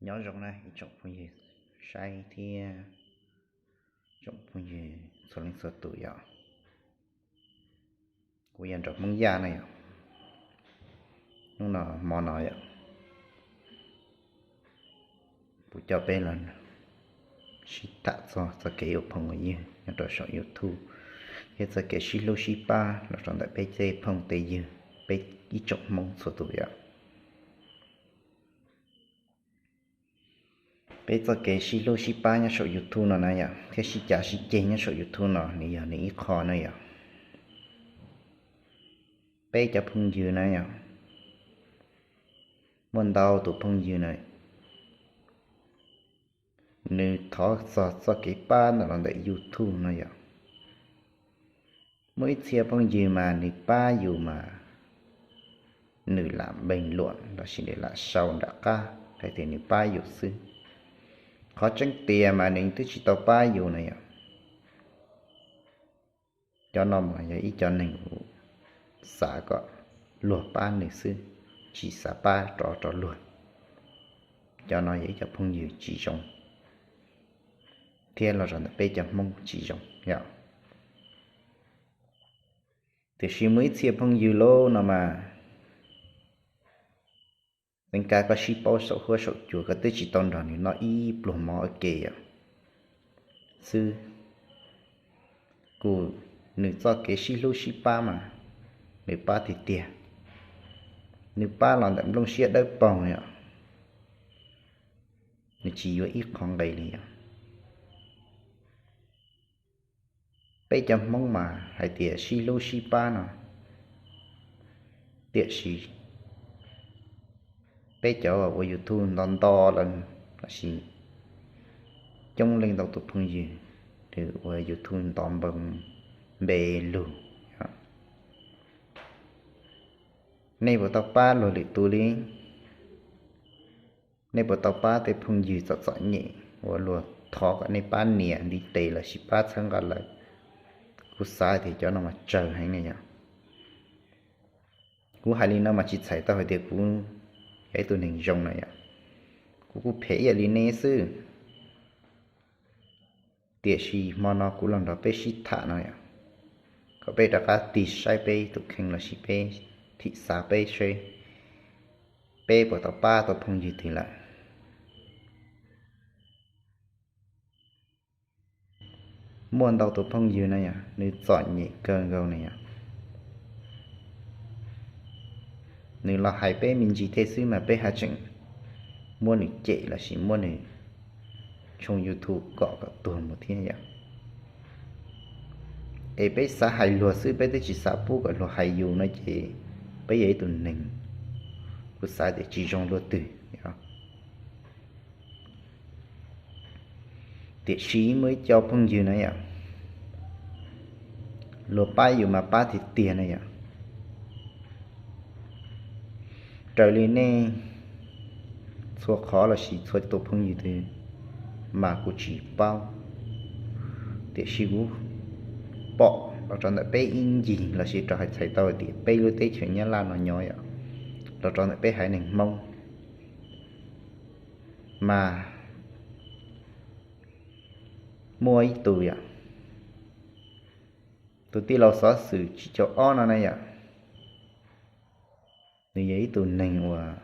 Nyob zoo na ib tsoom phooj ywg saib thiab tsoom phooj ywg txhua leej txhua tus yom. Kuv yog Nraug Hmoob Yaj na yom. Hnub no hmo no yom, kuv coj peb los sib tham txog txoj kev ua phooj ua ywg nyob rau saum YouTube, thiab txoj kev sib hlub sib pab los rau ntawm peb tej phooj tej ywg, peb ib tsoom Hmoob txhua tus yom. Peb txoj kev sib hlub sib pab nyob saum YouTube no na yom, thiab sib cav sib ceg nyob saum YouTube no nws yog nws ib qho na yom. Peb cov phooj ywg na yom, muaj ntau tus phooj ywg na, nws thov txog txoj kev pab ntawm los ntawm YouTube no yom. Muaj ib txhia phooj ywg mas nws pab yus mas nws lam npeeg luam lossis nws lam sau nram qab hais tias nws pab yus xwb. Qhov tseeb tiag mas nws twb tsis tau pab yus na yom. Cov no mas yog ib co neeg uas xav kom luag pab nws xwb, tsis xav pab rov rau luag. Cov no yog ib co phooj ywg tsis zoo, thiab los rau ntawm peb cov Hmoob tsis zoo yom. Tiam sis muaj ib txhia phooj ywg lauj no mas, txij nkaus koj sib paub saum huab saum cua koj twb tsis tau nrog nws noj ib pluag mov ua ke yom xwb. Kuv, nws txoj kev sib hlub sib pab mas nws pab tiag tiag. Nws pab los ntawm nplooj siab dawb paug yom, nws tsis yuav ib qho nqi li yom. Peb cov Hmoob mas hais tias sib hlub sib pab no, tiam sis peb cov ua YouTube nto nto lawm, lossis coob leej ntau tus phooj ywg nws ua YouTube nto npe lug, nej puas tau pab luag lwm tus li? Nej puas tau pab tej phooj ywg txom txom nyem uas luag thov kom nej pab nias ntiv tes lossis pab txhawb nqa lawv? Kuv xav tias cov no mas tsawg heev na yom. Kuv hais li no mas tsis txhais tau hais tias kuv yog ib tug neeg zoo na yom. Kuv kuj phem ib yam li nej xwb. Tiam sis hmo no kuv los nrog peb sib tham no yom, kom peb rov qab tig saib peb tus kheej lossis peb thim xav peb seb peb puas tau pab tau phooj ywg twg lawm. Muaj ntau tus phooj ywg na yom, nws txom nyem kawg nkaus na yom. Nws los hais peb me ntsis tej xwb mas peb haj tseem muab nws cem lossis muab nws tshooj YouTube kom kom tuag mus thiab yom. Es peb xav hais luag xwb, peb twb tsis xav pub kom luag hais yus no ces peb yog ib tug neeg, kuv xav tias tsis zoo luaj twg. Tiam sis muaj ib co phooj ywg na yom, luag pab yus mas pab tiag tiag na yom. Raws li nej txhua qhov lossis txhua tus phooj ywg twg mas kuv tsis paub, tiam sis kuv pom los rau ntawm peb ib ncig lossis rau hais txhais tau tias peb lub teb chaws Nyab Laj no nyob yom, los rau ntawm peb haiv neeg Hmoob mas muaj ib tug yom, tus tij laug xov xwm tsib caug ob no na yom. Nws yog ib tug neeg uas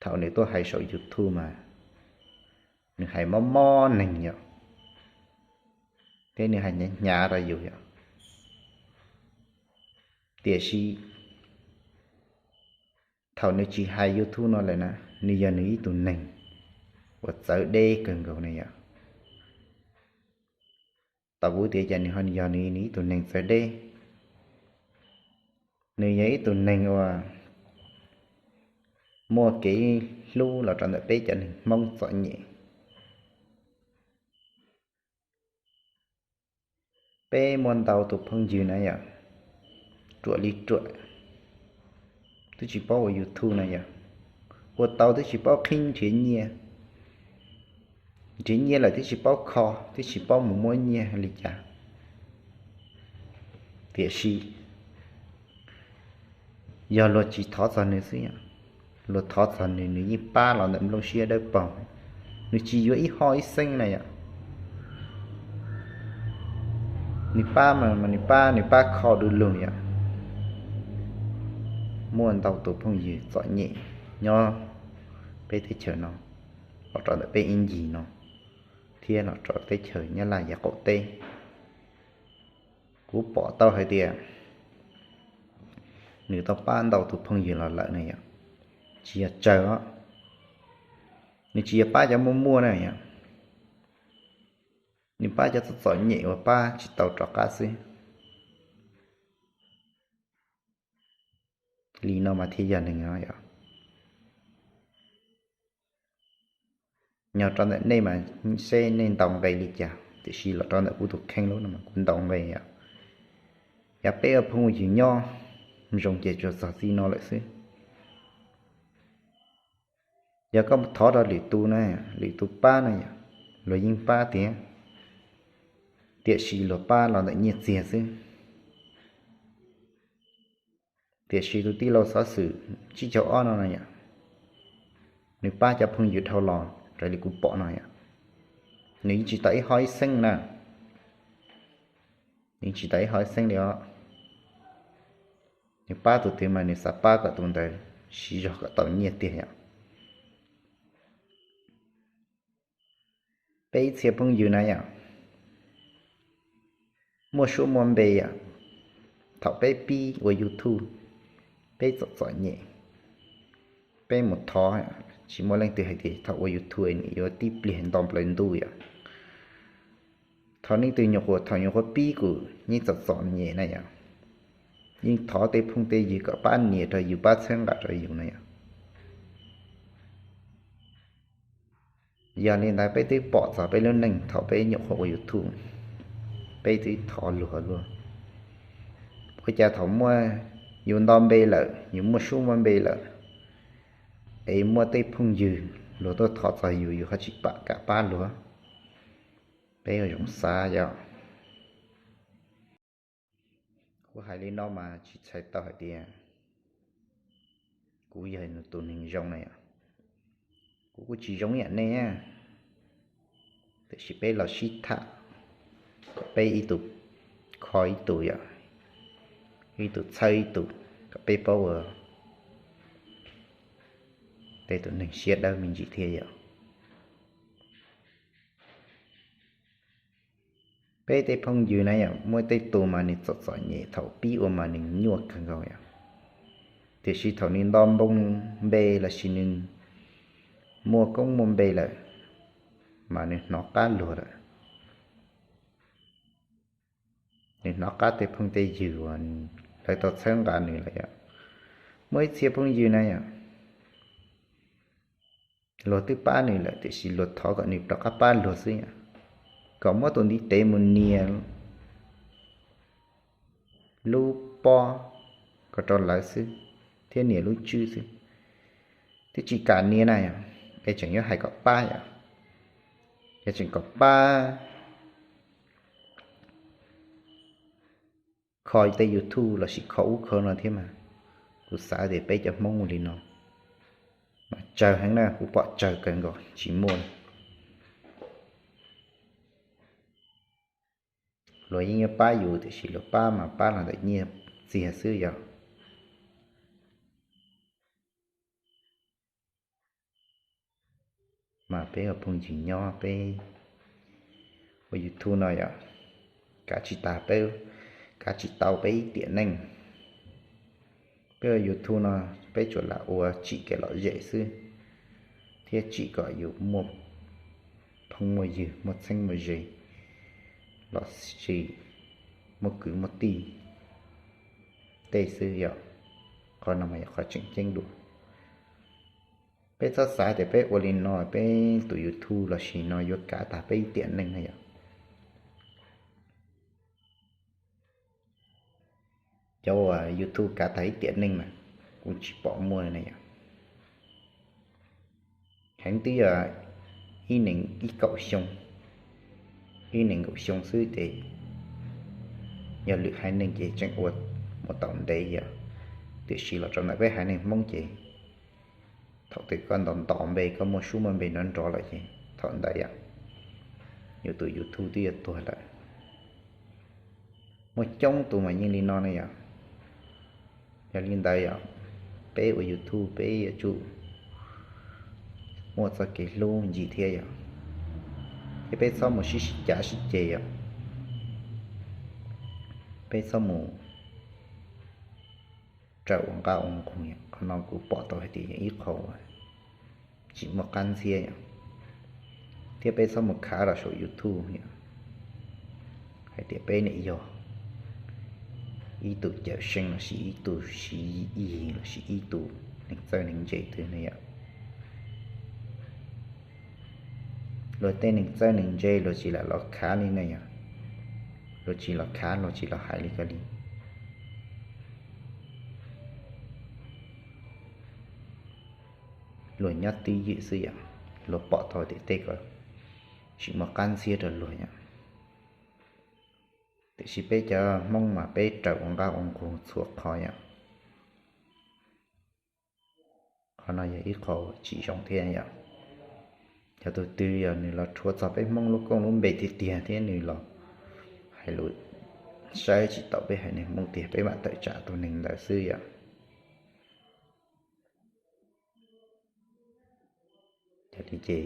thaum nws tuaj hais saum YouTube mas nws hais mob mob neeg yom, thiab nws hais hnyav hnyav rau yus yom. Tiam sis thaum nws tsis hais YouTube no lawm na, nws yog nws ib tug neeg uas txawv deb kawg nkaus na yom. Tau kuv tias cas nws ho yog nws ib tug neeg txawv deb. Nws yog ib tug neeg uas muaj kev hlub los rau ntawm peb cov neeg Hmoob txom nyem. Peb muaj ntau tus phooj ywg na yom, ruam li ruam, twb tsis paub ua YouTube na yom, ua tau twb tsis paub qhib nrhiav nyiaj, nrhiav nyiaj lawm twb tsis paub kho, twb tsis paub mus muab nyiaj li cas. Tiam sis yog luag tsis thov txog nws xwb yom, Luag thov txog nws, nws yeej pab los ntawm nplooj siab dawb paug. Nws tsis yuav ib hoj ib xeeb na yom. Nws pab mas nws pab, nws pab kho du lug yom. Muaj ntau tus phooj ywg txom nyem nyob peb teb chaws no, los rau ntawm peb ib ncig no, thiab los rau teb chaws Nyab Laj yav qaum teb. Kuv pom tau hais tias nws tau pab ntau tus phooj ywg los lawm na yom. Tsis yog tsawg os, nws tsis yog pab cov muaj muaj na yom. Nws pab cov txom txom nyem uas pab tsis tau rov qab xwb. Li no mas thiaj yog neeg os. Nyob rau ntawm nej mas seb nej ntaus nqe li cas, tiam sis los rau ntawm kuv tus kheej lub no mas kuv ntaus nqe os. Yav peb ua phooj ywg nyob zoo ces tsuas txog txij no lawm xwb. Yog koj thov rau lwm tus na, lwm tus pab na yom, luag yeej pab tiag, tiam sis luag pab los ntawm nyiaj txiag xwb. Tiam sis tus tij laug xov xwm tsib caug ob no no yom, nws pab cov phooj ywg dhau los raws li kuv pom no yom, nws yeej tsis tau ib hoj ib xeeb na. Nws tsis tau ib hoj ib xeeb li os. Nws pab tus twg mas nws xav pab kom tus ntawd siv zog kom tau nyiaj tiag yom. Peb ib txhia phooj ywg na yom, muaj suab muaj npe yom, thaum peb pib ua YouTube, peb txom txom nyem, peb mus thov, tsis muaj leej twg hais tias thaum ua YouTube nws yuav tib pliag nto plaws ntuj yom. Thaum leej twg nyuam qhuav, thaum nyuam qhuav pib kuj yeej txom txom nyem na yom, yeej thov tej phooj tej ywg kom pab nias rau yus, pab txhawb nqa rau yus na yom. Yog li ntawd peb twb pom txog peb lub neej thaum peb nyuam qhuav ua YouTube, peb twb thov luag luag. Ua cas thaum muaj, yus nto npe lawm, yus muaj suab muaj npe lawm, es muaj tej phooj ywg luag tuaj thov txog yus, yus ho tsis pab, kam pab luag. Peb ua zoo xav yom. Kuv hais li no mas tsis txhais tau hais tias kuv yog tus neeg zoo na yom. Kuv kuj tsis zoo ib yam nej, tiam sis peb los sib tham, kom peb ib tug kho ib tug yom, ib tug txhawb ib tug, kom peb paub ua tej tus neeg siab dawb me ntsis thiab yom. Peb tej phooj ywg na yom, muaj tej tus mas nws txom txom nyem, thaum pib ua mas nws nyuaj kawg nkaus yom, tiam sis thaum nws nto npoo npe lossis nws muaj koob muaj npe lawm, mas nws hnov qab luag lawm. Nws hnov qab tej phooj tej ywg uas lawv tau txhawb nqa nws lawm yom. Muaj ib txhia phooj ywg na yom, luag twb pab nws lawm tiam sis luag thov kom nws rov qab pab luag xwb yom, kom muab tus ntiv tes mus nias lub pob ko rau lawv xwb, thiab nias lub tswb xwb, thiab tsis kam nias na yom, es tseem yuav hais kom pab yom, es tseem kom pab kho tej YouTube lossis kho ub kho no thiab mas. Kuv xav tias peb cov Hmoob ua li no mas tsawg heev na, kuv pom tsawg kawg nkaus tsis muaj. Luag yeej yuav pab yus tiam sis luag pab mas pab los ntawm nyiaj txiag xwb yom. Mas peb ua phooj ywg nyob, peb ua YouTube no yom, kav tsis tas peb, kav tsis tau peb ib tiam neej. Peb ua YouTube no peb tsuas lam ua tsim kev lom zem xwb, thiab tsim kom yus muaj phooj muaj ywg, muaj txheeb muaj ze, lossis muaj kwv muaj tij tej xwb yom. Qhov no mas yog qhov tseem ceeb dua. Peb txhob xav tias peb ua li no peb tus YouTube lossis no yuav kav tag peb ib tiam neej na yom. Cov uas YouTube kav tag ib tiam neej mas kuv tsis pom muaj na yom. Heev twb yog ib nees ib kaum xyoo, ib nees nkaum xyoo xwb ces yog lwm haiv neeg ces tseem ua mus tau ntev yom. Tiam sis los rau ntawm peb haiv neeg Hmoob ces Twb koj ntaus ntaus npe, koj muaj suab muaj npe nrov nrov lawm ces thaum ntawd yom, yus tus YouTube twb yuav tuag lawm. Muaj coob tus mas yeej li no ne yom. Yog li ntawd yom, peb ua YouTube peb yuav tsum muaj txoj kev hlub ncig thiab yom, thiab peb txhob mus sib sib cav sib ceg yom, peb txhob mus raws ua nqaj ua nqug. Qhov no kuv pom tau hais tias yog ib qho tsis muaj qab ntxhiab yom, thiab peb txhob mus khav los saum YouTube yom, hais tias peb nim yog ib tug cawm seej los sis ib tug siv yig los sis ib tug neeg txawj neeg ntse twg ne yom. Luag tej neeg txawj neeg ntse luag tsis lam los khav li ne yom, luag tsis los khav luag tsis los hais li koj li. Luag nyob twj ywm xwb yom, luag pom tau tias tej ko tsis muaj qab ntxhiab rau luag yom. Tiam sis peb cov Hmoob mas peb raws ua nqaj ua nqug txhua qhov yom. Qhov no yog ib qho tsis zoo thiab yom. Cov tus twg yog nws los rhuav txog peb Hmoob lub kooj lub npe tiag tiag thiab nws los hais lus saib tsis taus peb haiv neeg Hmoob tiag, peb mam tawm tsam tus neeg ntawd xwb yom. Yog li ces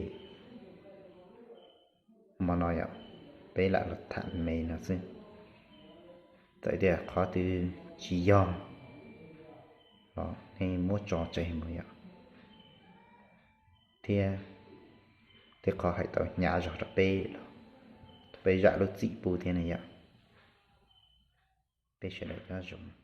hmo no yom, peb lam los tham me no xwb. Txawm tias qhov twg tsis yog los nej muab tso tseg mus yom, thiab tej qhov hais tau hnyav zog rau peb los peb zam lub txim pub thiab ne yom. Peb sawv daws nyob zoo.